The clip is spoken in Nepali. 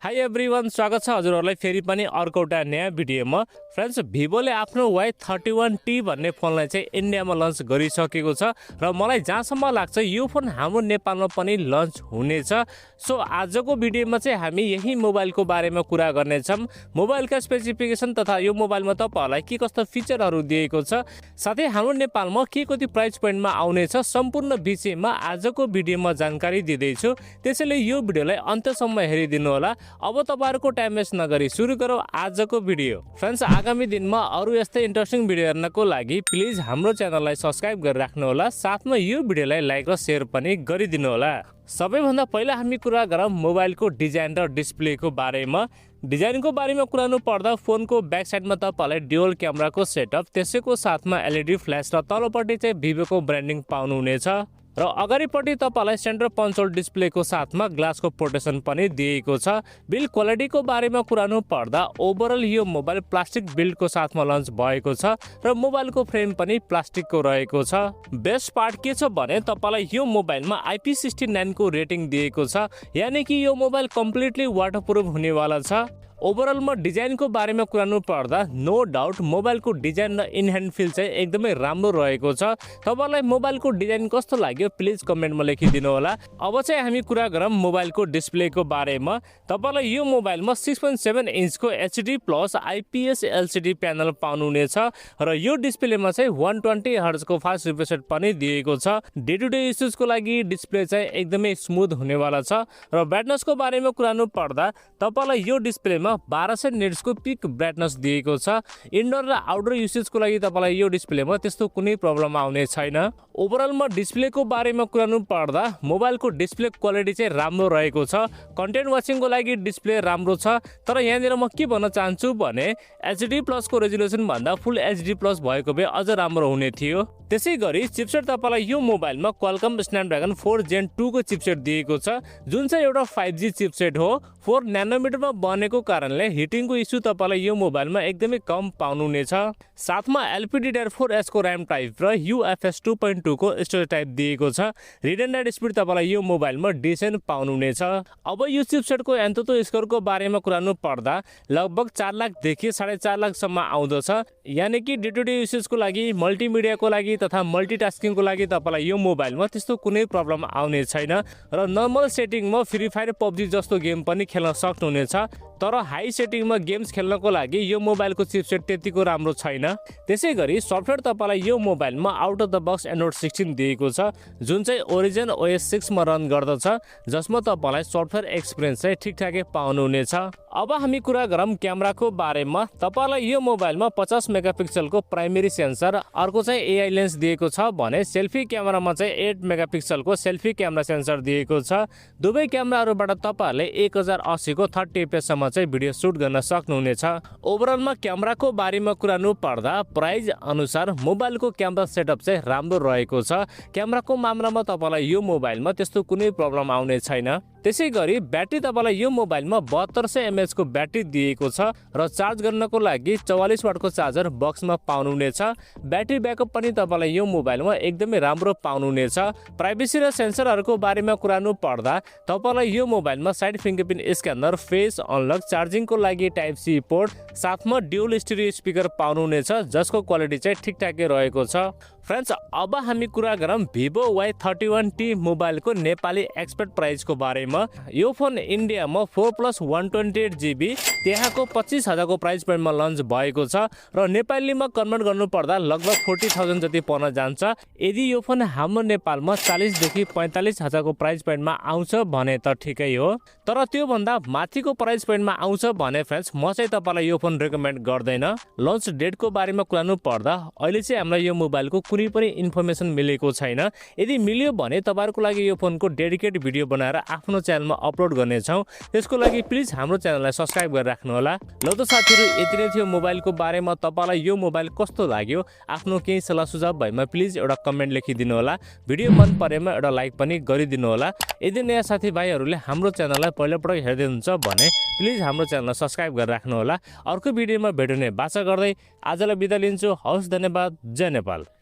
हाई एभ्रिवान, स्वागत छ हजुरहरूलाई फेरि पनि अर्को एउटा नयाँ भिडियोमा। फ्रेन्ड्स, भिभोले आफ्नो Y31T भन्ने फोनलाई चाहिँ इन्डियामा लन्च गरिसकेको छ र मलाई जहाँसम्म लाग्छ यो फोन हाम्रो नेपालमा पनि लन्च हुनेछ। सो आजको भिडियोमा चाहिँ हामी यही मोबाइलको बारेमा कुरा गर्नेछौँ। मोबाइलका स्पेसिफिकेसन तथा यो मोबाइलमा तपाईँहरूलाई के कस्तो फिचरहरू दिएको छ, साथै हाम्रो नेपालमा के कति प्राइस पोइन्टमा आउनेछ, सम्पूर्ण विषयमा आजको भिडियोमा जानकारी दिँदैछु। त्यसैले यो भिडियोलाई अन्त्यसम्म हेरिदिनु होला। अब तपाईहरुको टाइम वेस्ट नगरी सुरु गरौँ आजको भिडियो। फ्रेन्ड्स, आगामी दिनमा अरु यस्तै इन्ट्रेस्टिङ भिडियो हेर्नको लागि प्लिज हाम्रो च्यानललाई सब्स्क्राइब गरेर राख्नु होला, साथमा यो भिडियोलाई लाइक र शेयर पनि गरिदिनु होला। सबैभन्दा पहिला हामी कुरा गरौँ मोबाइलको डिजाइन र डिस्प्लेको बारेमा। डिजाइनको बारेमा कुरानु पर्दा फोनको ब्याक साइडमा तपाईलाई ड्युअल क्यामेराको सेटअप, त्यसैको साथमा एलइडी फ्ल्यास र तल्लोपट्टि चाहिँ भिभोको ब्रान्डिङ पाउनुहुनेछ र अगाडिपट्टि तपाईलाई सेन्टर कन्सोल डिस्प्लेको साथमा ग्लासको प्रोटेक्सन पनि दिएको छ। बिल्ड क्वालिटीको बारेमा कुरानु पर्दा ओभरअल यो मोबाइल प्लास्टिक बिल्डको साथमा लन्च भएको छ र मोबाइलको फ्रेम पनि प्लास्टिकको रहेको छ। बेस्ट पार्ट के छ भने तपाईलाई यो मोबाइलमा IP69 को रेटिङ दिएको छ, यानी कि यो मोबाइल कम्प्लिटली वाटरप्रुफ हुनेवाला छ। ओभरअलमा डिजाइनको बारेमा कुरानु पर्दा नो डाउट मोबाइलको डिजाइन र इन ह्यान्ड फिल चाहिँ एकदमै राम्रो रहेको छ। तपाईलाई मोबाइलको डिजाइन कस्तो लाग्यो प्लिज कमेन्टमा लेखिदिनु होला। अब चाहिँ हामी कुरा गरौँ मोबाइलको डिस्प्लेको बारेमा। तपाईलाई यो मोबाइलमा 6.7 इन्चको HD plus IPS LCD panel पाउनुहुनेछ र यो डिस्प्लेमा चाहिँ 120 हर्जको फास्ट रिफ्रेश रेट पनि दिएको छ। डे टु डे युजेसको लागि डिस्प्ले चाहिँ एकदमै स्मुथ हुनेवाला छ र ब्राइटनेसको बारेमा कुरानु पर्दा तपाईलाई यो डिस्प्लेमा 1200 निट्सको पिक ब्राइटनेस दिएको छ। इन्डोर र आउटडोर युसेजको लागि तपाईलाई यो डिस्प्लेमा त्यस्तो कुनै प्रब्लम आउने छैन। ओभरअलमा डिस्प्लेको बारेमा कुरानु पर्दा मोबाइलको डिस्प्ले क्वालिटी चाहिँ राम्रो रहेको छ। कन्टेन्ट वाचिङको लागि डिस्प्ले राम्रो छ, तर यहाँनिर म के भन्न चाहन्छु भने HD प्लस को रेजुलेसन भन्दा फुल HD प्लस भएको भए अझ राम्रो हुने थियो। त्यसै गरी चिपसेट तपाईलाई यो मोबाइलमा क्वालकम स्न्यापड्रागन 4 Gen 2 को चिपसेट दिएको छ, जुन चाहिँ एउटा 5G चिपसेट हो। 4 नैनोमिटरमा बनेको कारणले हिटिङको इस्यु तपाईलाई यो मोबाइलमा एकदमै कम पाउनुहुनेछ। साथमा LPDDR4S को र्याम टाइप र UFS 2.2 को स्टोरेज टाइप दिएको छ। रिड एन्ड राइट स्पिड तपाईलाई यो मोबाइलमा डिसेन्ट पाउनुहुनेछ। अब यो चिपसेटको एन्तुतो स्कोरको बारेमा कुरानु पर्दा लगभग 4 लाख देखि 4.5 लाखसम्म आउँदछ, यानी कि डे टु डे युसेजको लागि, मल्टिमिडियाको लागि तथा मल्टिटास्किङको लागि तपाईलाई यो मोबाइलमा त्यस्तो कुनै प्रब्लम आउने छैन र नर्मल सेटिङमा फ्री फायर, PUBG जस्तो गेम पनि खेल्न सक्नुहुनेछ। तर हाई सेटिङमा गेम्स खेल्नको लागि यो मोबाइलको चिपसेट त्यतिको राम्रो छैन। त्यसै गरी सफ्टवेयर तपाईलाई यो मोबाइलमा out of the box Android 16 दिएको छ, जुन चाहिँ ओरिजिन OS 6 मा रन गर्दछ, जसमा तपाईलाई सफ्टवेयर एक्सपिरियन्स चाहिँ ठिकठाकै पाउनुहुनेछ। अब हामी कुरा गरौँ क्यामेराको बारेमा। तपाईलाई यो मोबाइलमा 50 मेगापिक्सलको प्राइमेरी सेन्सर, अर्को चाहिँ AI लेन्स दिएको छ भने सेल्फी क्यामेरामा चाहिँ 8 मेगापिक्सलको सेल्फी क्यामेरा सेन्सर दिएको छ। दुवै क्यामेराहरूबाट तपाईहरुले 1080 को 30 fps सम्म चाहिँ भिडियो सुट गर्न सक्नुहुनेछ। ओभरअलमा क्यामेराको बारेमा कुरानु पर्दा प्राइस अनुसार मोबाइलको क्यामेरा सेटअप चाहिँ राम्रो रहेको छ। क्यामेराको मामलामा तपाईलाई यो मोबाइलमा त्यस्तो कुनै प्रब्लम आउने छैन। त्यसै गरी ब्याट्री तपाईलाई यो मोबाइलमा 7200 mAh को ब्याट्री दिएको छ र चार्ज गर्नको लागि 44 वाटको चार्जर बक्समा पाउनुहुनेछ। ब्याट्री ब्याकअप पनि तपाईलाई यो मोबाइलमा एकदमै राम्रो पाउनुहुनेछ। प्राइभेसी र सेन्सरहरूको बारेमा कुरानु पर्दा तपाईलाई यो मोबाइलमा side fingerprint scanner, face unlock, चार्जिङको लागि टाइप C पोर्ट, साथमा ड्युअल स्टिरियो स्पिकर पाउनुहुनेछ, जसको क्वालिटी चाहिँ ठिकठाकै रहेको छ। फ्रेन्ड्स, अब हामी कुरा गरौँ भिभो Y31T मोबाइलको नेपाली एक्सपेक्ट प्राइसको बारेमा। यो फोन इन्डियामा 4+128GB त्यहाँको 25,000 को प्राइस पोइन्टमा लन्च भएको छ र नेपालीमा कन्भर्ट गर्नु पर्दा लगभग 40,000 जति पर्न जान्छ। यदि यो फोन हाम्रो नेपालमा 40 देखि 45,000 को प्राइस पोइन्टमा आउँछ भने त ठिकै हो, तर त्यो भन्दा माथिको प्राइस पोइन्टमा आउँछ भने फ्रेन्ड्स म चाहिँ तपाईलाई यो फोन रेकमेन्ड गर्दैन। लन्च डेटको बारेमा कुरानु पर्दा अहिले चाहिँ हामीलाई यो मोबाइलको कुनै पनि इन्फर्मेसन मिलेको छैन। यदि मिल्यो भने तपाईहरुको लागि यो फोनको डेडिकेट भिडियो बनाएर आफ्नो च्यानलमा अपलोड गर्नेछौँ। त्यसको लागि प्लिज हाम्रो च्यानललाई सब्स्क्राइब गरेर राख्नु होला। ल त साथीहरु, यति नै थियो मोबाइलको बारेमा। तपाईलाई यो मोबाइल कस्तो लाग्यो, आफ्नो केही सल्लाह सुझाव भएमा प्लिज एउटा कमेन्ट लेखिदिनु होला। भिडियो मन परेमा एउटा लाइक पनि गरिदिनु होला। यदि नयाँ साथीभाइहरुले हाम्रो च्यानललाई पहिलोपटक हेर्दै हुनुहुन्छ भने प्लिज हाम्रो च्यानललाई सब्स्क्राइब गरेर राख्नु होला। अर्को भिडियोमा भेट्ने बाचा गर्दै आजलाई बिदा लिन्छु। हवस्, धन्यवाद। जय नेपाल।